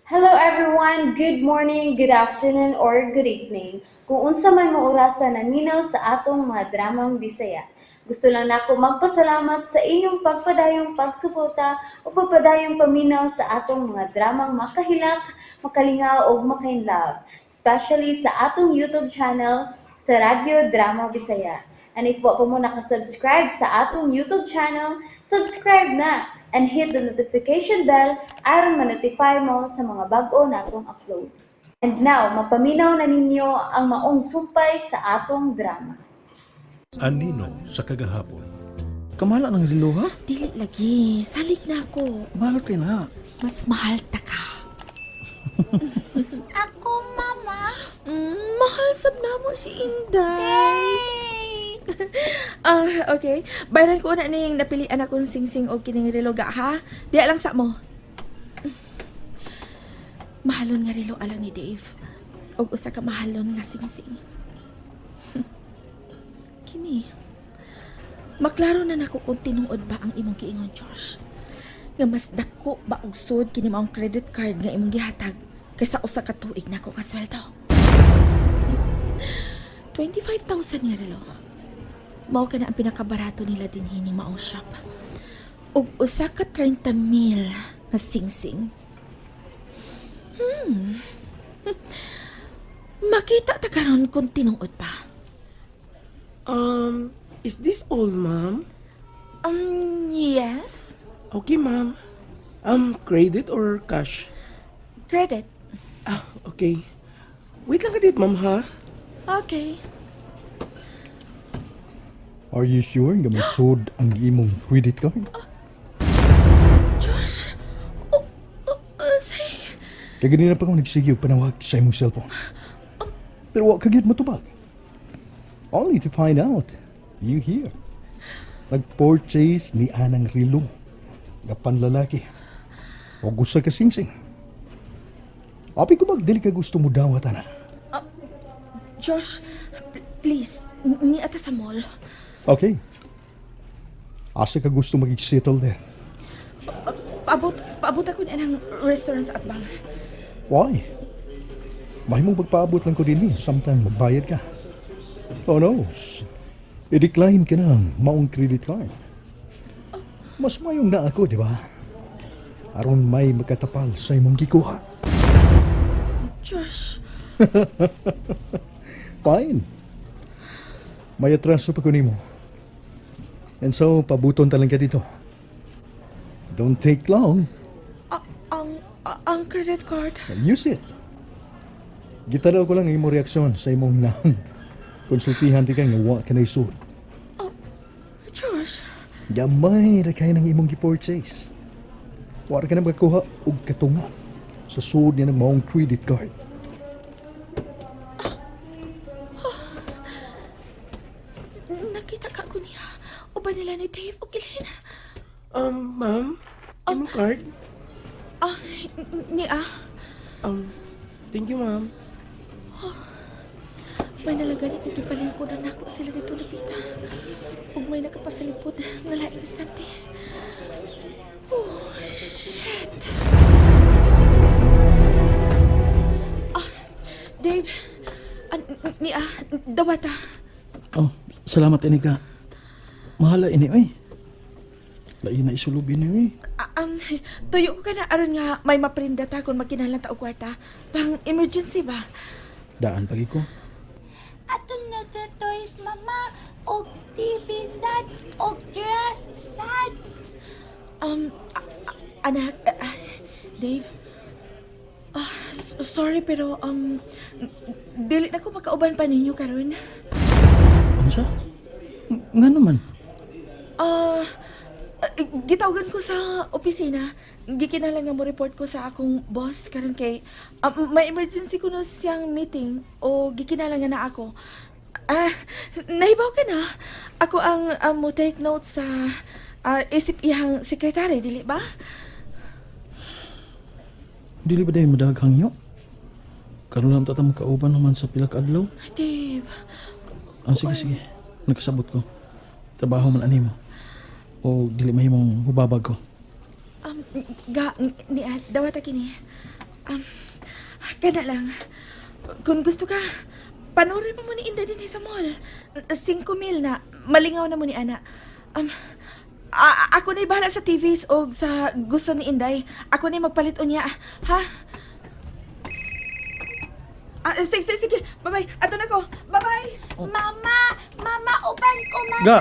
Hello everyone! Good morning, good afternoon, or good evening. Kung unsa man mo orasa naminaw sa atong mga dramang Bisaya. Gusto lang nako magpasalamat sa inyong pagpadayong pagsuporta o pagpadayong paminaw sa atong mga dramang makahilak, makalingaw ug makainlove, especially sa atong YouTube channel sa Radyo Drama Bisaya. And if wa pa mo nakasubscribe sa atong YouTube channel, subscribe na and hit the notification bell aron ma-notify mo sa mga bag-o natong uploads. And now, mapaminaw na ninyo ang maong sumpay sa atong drama. Anino sa kagahapon. Kamahala ng relo, ha? Dili lagi, salig na ako. Mahal kay na. Mas mahal ta ka. Ako, Mama. Mahal sab namo si Inday. Ah, okay. Bayaran ko na ning napilian akong singsing og kining relo ga ha. Diya lang sa mo. Mahalon nga relo alang ni Dave. Og usa ka mahalon nga singsing. Kini. Maklaro na nako kung tinuod ba ang imong giingon, Josh. Nga mas dako ba og sud kini maong credit card nga imong gihatag kaysa usa ka tuig nako nga sweldo. 25,000 nga relo. Mao ka na ang pinakabarato nila dinhi ni maong shop. Ug usa ka 30 mil nga singsing. Makita ta karon kung tinuod pa. Is this all, ma'am? Yes. Okay, ma'am. Credit or cash? Credit. Ah, okay. Wait lang ka dito, ma'am, ha? Okay. Are you sure nga masud ang imong credit card? Josh! Oh, say. Kay ganina pa ko nagsige og panawag sa imong cellphone. Pero wa ka gyud matubag. Only to find out, you here. Nag-purchase ni anang relo nga panlalaki. O gusto ka singsing. Abi ko bag dili ka gusto mo dawat ana? Josh, please, ni ata sa mall. Okay. Asa ka gusto mag-settle then? Paabot ako ni anang restaurant sa Atbang. Why? Mahimong magpaabot lang ko din eh. Sometime magbayad ka. Oh no. I-decline ka na ang maong credit card. Mas mayong na ako, di ba? Aron may makatapal sa imong gikuha. Josh, Fine. May atraso pa ko nimo. And so, pabuton talang ka dito. Don't take long. Ang credit card. Use it. Gitanaw ko lang ang imong reaksyon sa imong nang konsultihan ti ka nga wa ka na isud. Josh, Gamay ra kay ng imong gi-purchase. Wa ra ka na makakuha og katunga sa sud niya ng maong credit card. Nakita ka ko niya. Uban nila ni Dave o Glenn. Ma'am? Imong card? Ah, ni ah. Thank you, ma'am. May nalagani kung gipalingkod na nako sila dito napita. Ug may nakapasalipod nga laing istante. Oh, shit. Ah, Dave. Ni ah, dawata. Oh, salamat ini ka. Mahala ini, oy. Lain na isulubi ni, oy. Ah, tuyo ko ka na aron nga may maprinda ta kung magkinahanglan ta og kwarta. Pang emergency ba? Daan pagi ko. Atong na the toys, Mama. Og TV sad. Og dress sad. Anak, Dave. Ah, sorry pero dili na ko makauban pa ninyo karon. Unsa? Nga naman. Ah, gitawagan ko sa opisina. Gikinahanglan nga mo report ko sa akong boss karon kay may emergency ko no siyang meeting o gikinahanglan nga na ako. Ah, nahibaw ka na. Ako ang mo take notes sa isip iyang sekretary, dili ba? Dili ba dahil madaghang yo? Karon lang tata makauban naman sa pila ka adlaw. Dave, Ah, sige, sige. Nakasabot ko. Trabaho man ani mo. O dili mahimong hubabag ko. Ga, ni, dawata kini. Kana lang. Kung gusto ka, panoorin mo ni Inda din sa mall. 5,000 na. Malingaw na mo ni Ana. Ako na bahala sa TVs o sa gusto ni Inday. Ako na magpalit unya. Ha? Ah, sige, sige, sige. Bye-bye. Ato na ko. Bye-bye. Mama, mama, uban ko, mama. Ga.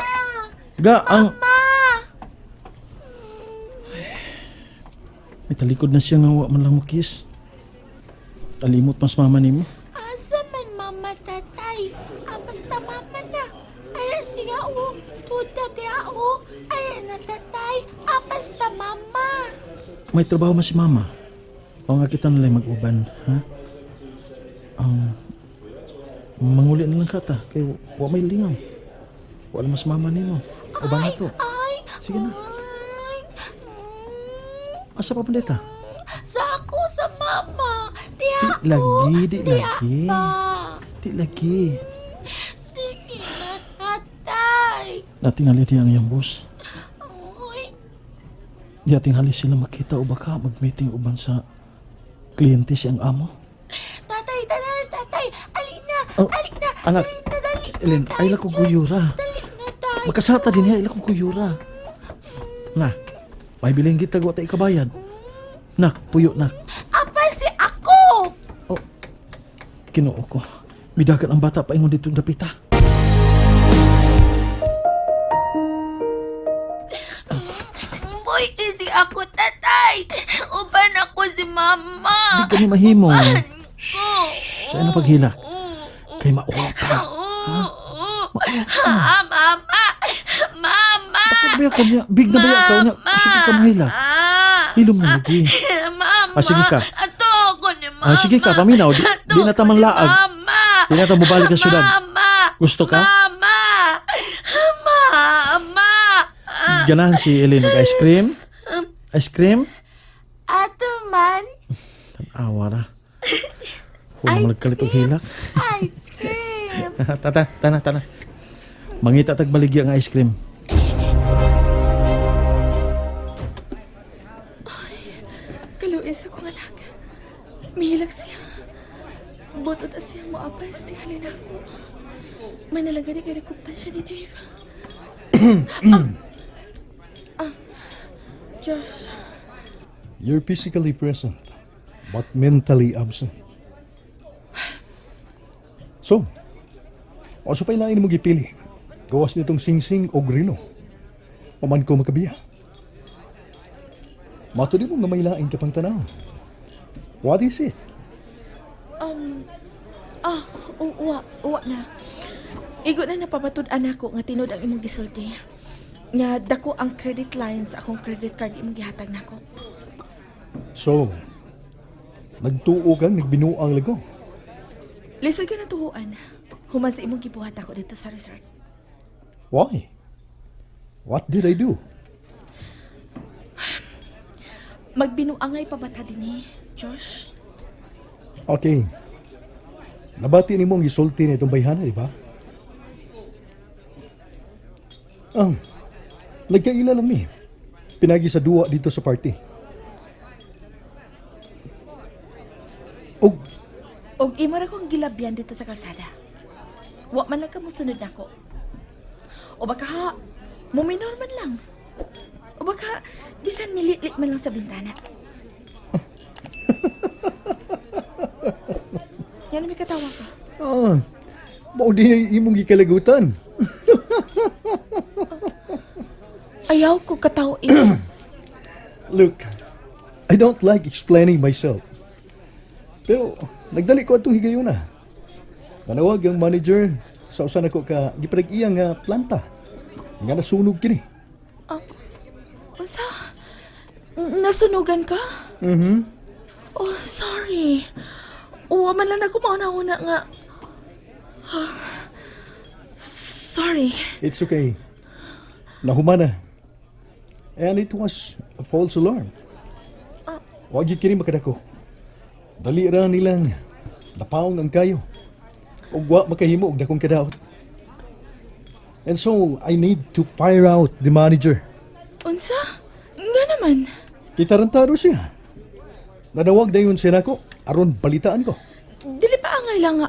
Ga, ang Ma! May talikod na siya nga wa man lang mo kiss. Talimot mas mama nimo. Asa man mama tatay? Ah, basta mama na. Ara siya o. Tuta diya o. Ara na tatay. Ah, basta mama. May trabaho man si mama. O nga kita na lang mag-uban, ha? Ang manguli na lang kata kay wa may lingaw. Wala mas mama nimo. Uban na to. Ay, Sige na. ay. Asa pa pandita? Sa ako sa mama. Diya Di lagi, di Diya lagi. pa. Di lagi. Sige na tatay. Natingali di ang iyang boss. Uy, Di ating sila makita o baka mag-meeting uban sa kliyente siyang amo. tatay, tara na, tatay. Alina, Oh, alina. anak, Alina, dali na, Ellen, tay. ay la ko guyura. Dali na, tay. Magkasata din niya, ila kong kuyura. Na, may bilingit kita wa tay ikabayad. Nak, puyo nak. Apa si ako? Oh, Kinoo ko. Midagan ang bata paingon dito dapita. Boy, si ako tatay. Uban ako si mama. Di kami mahimo. Uban ko. Shh, sa ina paghilak. Kay mauwaw ka. Ah, mama. Mama. Bakit ba ka niya? Big na ba ka niya? Sige ka mahilak. Ah. Hilom na lagi. Mama. Ah, sige ka. Ato ako ni mama. Ah, sige ka, paminaw. Ato Di na ako tamang ni laag. Mama. Di na ta mobalik sa syudad. Mama. Gusto ka? Mama. Mama. Ganahan si Ellen og ice cream. Ice cream? Ato man. Tanawa ra. Huwag mo nagkalit og hilak. Ice cream. Tata, tana, tana. Mangita tag baligya nga ice cream. Kaluis akong anak. Mihilak siya. Butot na siya moapas, tingali na ako. Manalaga ni ganakuptan siya ni Dave. ah, Josh, You're physically present, but mentally absent. So, o sa pailain mo gipili, gawas nitong singsing o grino. Paman ko makabiya. Mato di mo nga may lain ka pang tanaw. What is it? um, ah, uwa, uwa na. Igo na napamatud-an ako nga tinud ang imong gisulti. Nga dako ang credit lines akong credit card imong gihatag nako. So, nagtuo kang nagbinuang lago. Lisod ka na tuhuan. Human sa imong gibuhat ako dito sa resort. Why? What did I do? Magbinuangay pa ba ta dinhi, Josh? Okay. Nabati ni mo ang gisulti na itong bayhana, di ba? Ah, nagkaila lang mi. Pinagi sa duwa dito sa party. Og Og imo ra kong gilabyan dito sa kalsada. Wa man lang ka mosunod nako. O baka ha, muminor man lang. O baka bisan militlit man lang sa bintana. Yan may katawa ka. ah, mao din ang imong gikalagutan. Ayaw ko kataw eh. Look, I don't like explaining myself. Pero nagdali ko atong higayuna. Nanawag ang manager sa usa nako ka gipanag-iya nga planta. Nga nasunog kini. Unsa? Nasunugan ka? Mhm. Oh, sorry. Uwa man lang ako mauna-una nga. Ah, sorry. It's okay. Nahumana. And it was a false alarm. Wag gyud kini makadako. Dali ra nilang napaong ang kayo. Ug wa makahimo og dakong kadaot. And so I need to fire out the manager. Unsa? Nga naman. Kitarantado siya. Nanawag dayon siya nako aron balitaan ko. Dili ba angay lang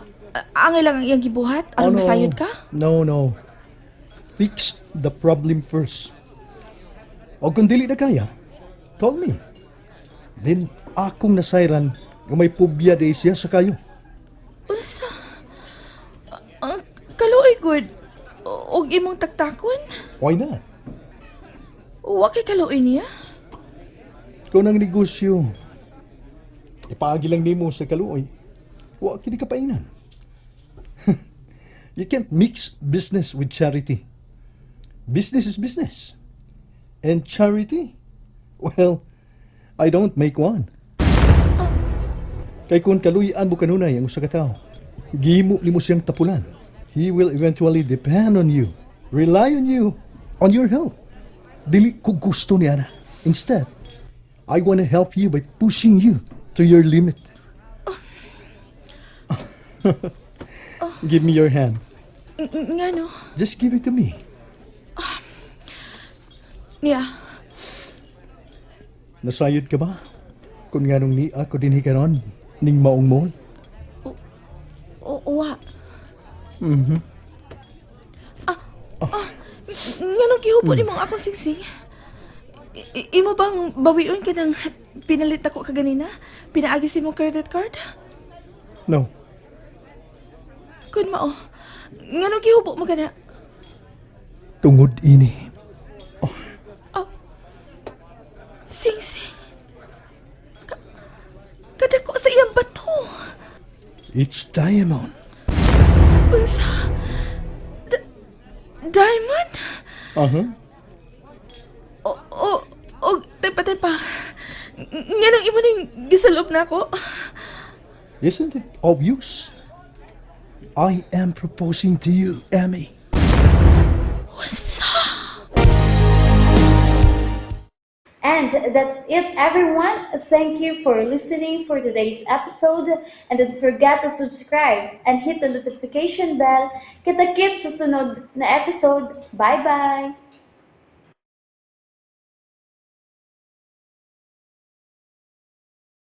ang iyang gibuhat aron Oh, no. masayod ka? No. Fix the problem first. O kung dili na kaya, call me. Then akong nasayran nga may pubya di siya sa kayo. Unsa? Ang kaluoy gud og imong taktakon? Why not? Wa kay kaluoy niya? Kung ang negosyo, ipaagi lang nimo sa kaluoy, wa kini kapainan. You can't mix business with charity. Business is business. And charity? Well, I don't make one. Kay kung kaluyan mo kanunay ang usa ka tawo, gihimo nimo siyang tapulan. He will eventually depend on you, rely on you, on your help. Dili ko gusto niya na. Instead, I want to help you by pushing you to your limit. Give me your hand. Ngano? Just give it to me. Niya. Nasayod ka ba? Kung nganong ni ako dinhi karon ning maong mall? O uwa. Ah, ah, nganong gihubo nimo ang akong singsing? Imo bang bawion ka ng pinalit ako kaganina? Pinaagi sa imong credit card? No. Kun mao. Nganong gihubo mo kana? Tungod ini. Singsing. Kadako sa iyang bato. It's diamond. Unsa? Diamond? Uh-huh. O, tepa, tepa. Nganong imo ning gisalob na ako? Isn't it obvious? I am proposing to you, Emmy. Unsa? And that's it, everyone. Thank you for listening for today's episode. And don't forget to subscribe and hit the notification bell. Kita-kits sa sunod na episode. Bye-bye!